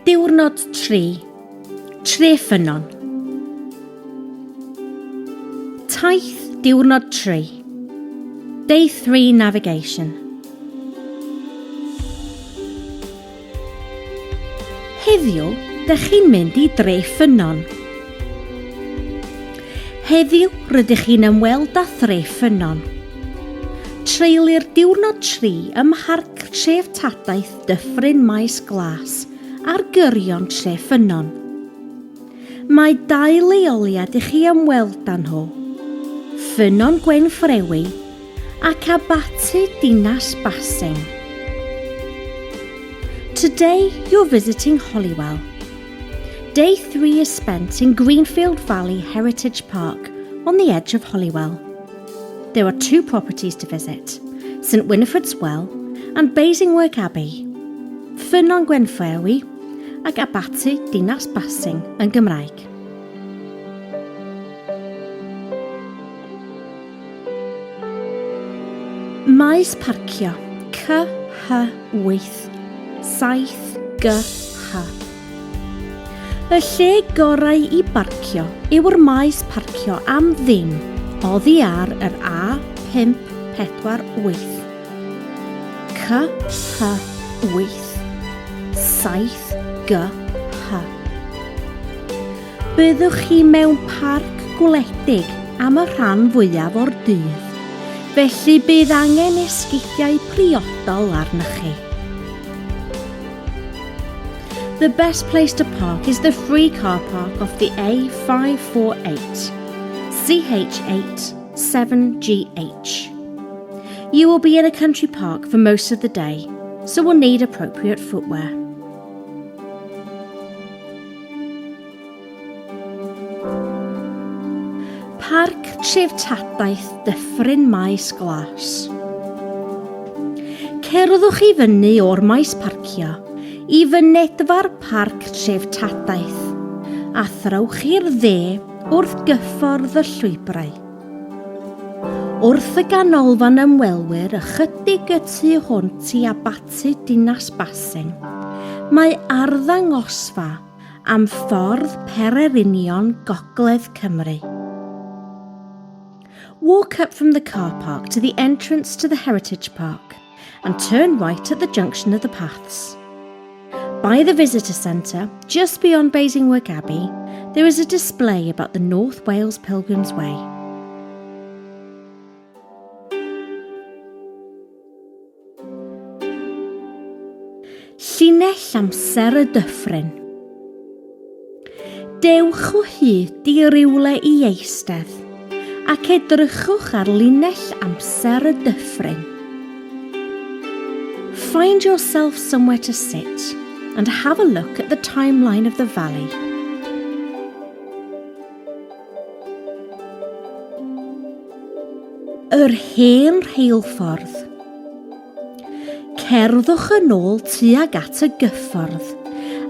Diwrnod 3. Treffynnon. Taith Diwrnod 3. Day 3 Navigation. Heddiw, dych chi'n mynd i Dreffynnon. Heddiw, rydych chi'n ymweld â Threffynnon. Treulir diwrnod 3 ym Mharc Treftadaeth Dyffryn Maes Glas ar gyrion Treffynnon. Mae dau leoliad i chi ymweld â nhw, Ffynnon Gwenffrewi ac Abaty Dinas Basing. Today you're visiting Holywell. Day 3 is spent in Greenfield Valley Heritage Park on the edge of Holywell. There are two properties to visit, St Winifred's Well and Basingwerk Abbey. Ffynnon Gwenffrewi ac Abaty Dinas Basing yn Gymraeg. Maes parcio CH8 7GH. Y lle gorau i barcio yw'r maes parcio am ddim oddi ar yr A548. CH8 7GH. Byddwch chi mewn parc gwledig am y rhan fwyaf o'r dydd, felly bydd angen esgidiau priodol arnoch chi. The best place to park is the free car park off the A548, CH8 7GH. You will be in a country park for most of the day, so will need appropriate footwear. Parc Treftadaeth Dyffryn Maes Glas. Cerddwch i fyny o'r maes parcio i fynedfa'r Parc Treftadaeth a throwch i'r dde wrth gyffordd y llwybrau. Wrth y ganolfan ymwelwyr ychydig y tu hwnt i Abaty Dinas Basing, mae arddangosfa am ffordd pererinion Gogledd Cymru. Walk up from the car park to the entrance to the Heritage Park and turn right at the junction of the paths. By the visitor centre, just beyond Basingwerk Abbey, there is a display about the North Wales Pilgrim's Way. Llinell amser y dyffryn. Dewch o hyd i rywle i eistedd ac edrychwch ar linell amser y dyffryn. Find yourself somewhere to sit and have a look at the timeline of the valley. Yr hen rheilffordd. Cerddwch yn ôl tuag at y gyffordd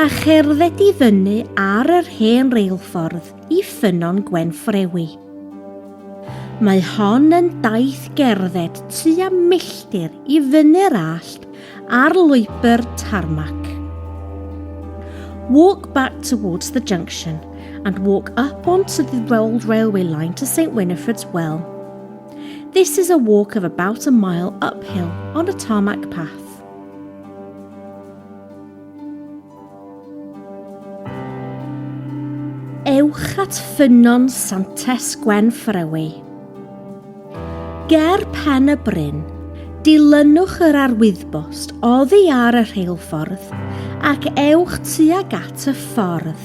a cherdded i fyny ar yr hen reilffordd i Ffynnon Gwenffrewi. Mae hon yn daith gerdded tua milltir i fyny'r allt ar lwybr tarmac. Walk back towards the junction and walk up onto the old railway line to St Winifred's Well. This is a walk of about a mile uphill on a tarmac path. Ewch at ffynnon Santes Gwenffrewi. Ger pen y bryn, dilynwch yr arwyddbost oddi ar y rheilffordd ac ewch tuag at y ffordd,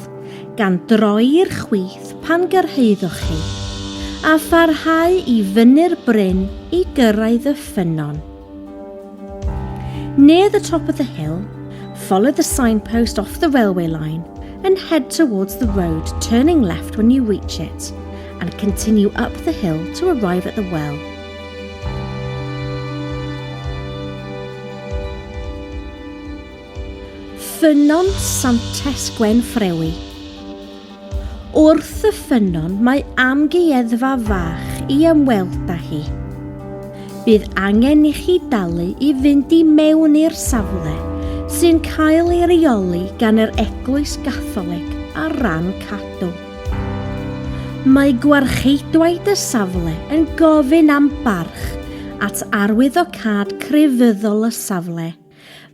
gan droi i'r chwith pan gyrhaeddwch chi, a pharhau i fyny'r bryn i gyrraedd y ffynnon. Near the top of the hill, follow the signpost off the railway line and head towards the road, turning left when you reach it, and continue up the hill to arrive at the well. Ffynnon Santes Gwenffrewi. Wrth y ffynnon mae amgueddfa fach i ymweld â hi. Bydd angen i chi dalu i fynd i mewn i'r safle, sy'n cael ei reoli gan yr Eglwys Gatholig ar ran Cadw. Mae gwarcheidwaid y safle yn gofyn am barch at arwyddocâd crefyddol y safle,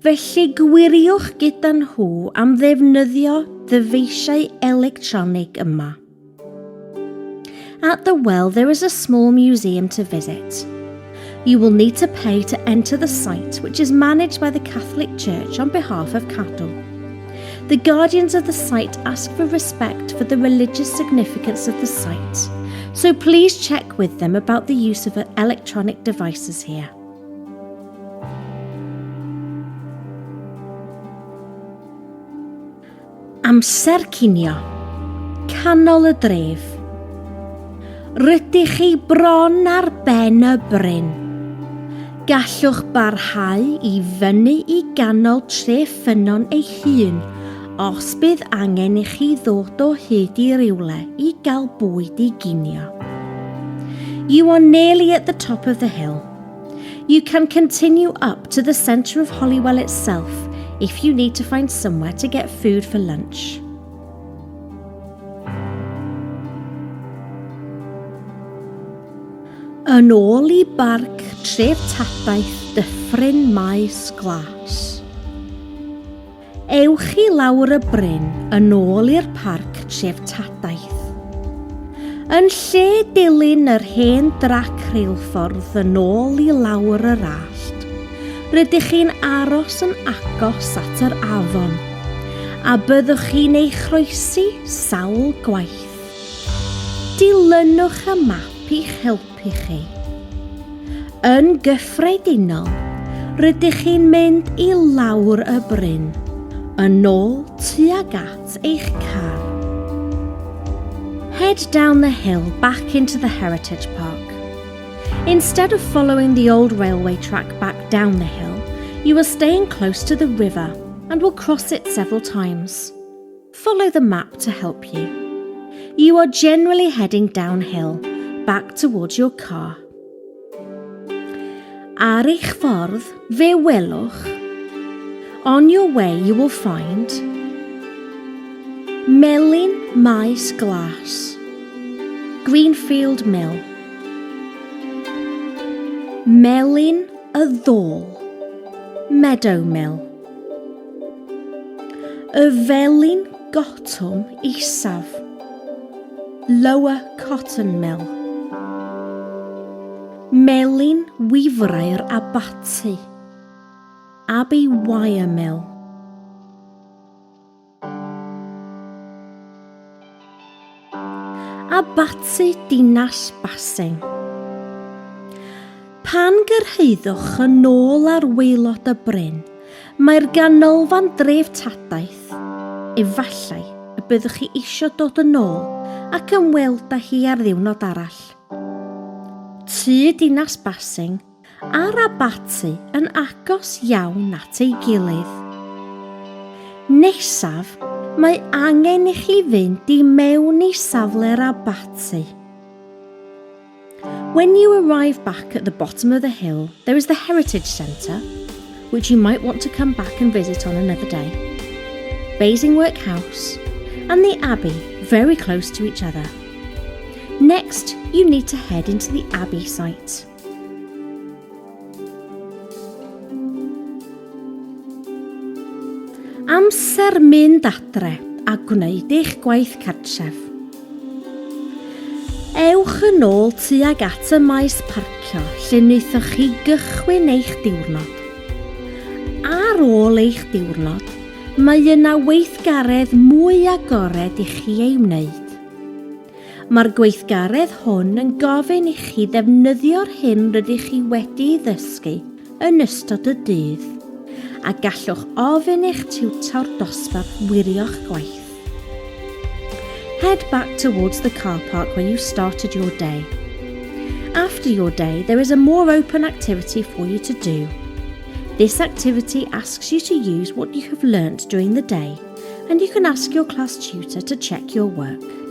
felly gwiriwch gyda nhw am ddefnyddio dyfeisiau electronig yma. At the well there is a small museum to visit. You will need to pay to enter the site, which is managed by the Catholic Church on behalf of Cadw. The guardians of the site ask for respect for the religious significance of the site, so please check with them about the use of electronic devices here. Amser cinio. Canol y dref. Rydych chi bron ar ben y bryn. Gallwch barhau i fyny i ganol tref ffynnon ei hun os bydd angen i chi ddod o hyd i rywle i gael bwyd i ginio. You are nearly at the top of the hill. You can continue up to the centre of Holywell itself if you need to find somewhere to get food for lunch. Yn ôl i barc treftadaeth Dyffryn Maes Glas. Ewch i lawr y bryn yn ôl i'r parc treftadaeth. Yn lle dilyn yr hen drac rheilffordd yn ôl i lawr yr allt, rydych chi'n aros yn agos at yr afon, a byddwch chi'n ei chroesi sawl gwaith. Dilynwch y map i'ch helpu helpu chi. Yn gyffredinol, rydych chi'n mynd i lawr y bryn, yn ôl tuag at eich car. Head down the hill back into the Heritage Park. Instead of following the old railway track back down the hill, you are staying close to the river and will cross it several times. Follow the map to help you. You are generally heading downhill, back towards your car. Ar eich ffordd, fe welwch. On your way you will find Melin Maes Glas, Greenfield Mill, Melin y Ddôl, Meadow Mill. Y Felin Gotwm Isaf, Lower Cotton Mill. Melin Wifrau'r Abaty, Abbey Wire Mill. Abaty Dinas Basing. Pan gyrhaeddwch yn ôl ar waelod y bryn, mae'r ganolfan dreftadaeth. Efallai y byddwch chi eisiau dod yn ôl ac ymweld â hi ar ddiwrnod arall. Tŷ Dinas Basing a'r abaty yn agos iawn at ei gilydd. Nesaf, mae angen i chi fynd i mewn i safle'r abaty. When you arrive back at the bottom of the hill, there is the Heritage Centre, which you might want to come back and visit on another day, Basingwerk House, and the Abbey very close to each other. Next, you need to head into the Abbey site. Amser mynd adre a gwneud eich gwaith cartref. Ewch yn ôl tuag at y maes parcio lle wnaethoch chi gychwyn eich diwrnod. Ar ôl eich diwrnod, mae yna weithgaredd mwy agored i chi ei wneud. Mae'r gweithgaredd hwn yn gofyn i chi ddefnyddio'r hyn rydych chi wedi'i ddysgu yn ystod y dydd, a gallwch ofyn i'ch tiwtor dosbarth wirio'ch gwaith. Head back towards the car park where you started your day. After your day, there is a more open activity for you to do. This activity asks you to use what you have learnt during the day and you can ask your class tutor to check your work.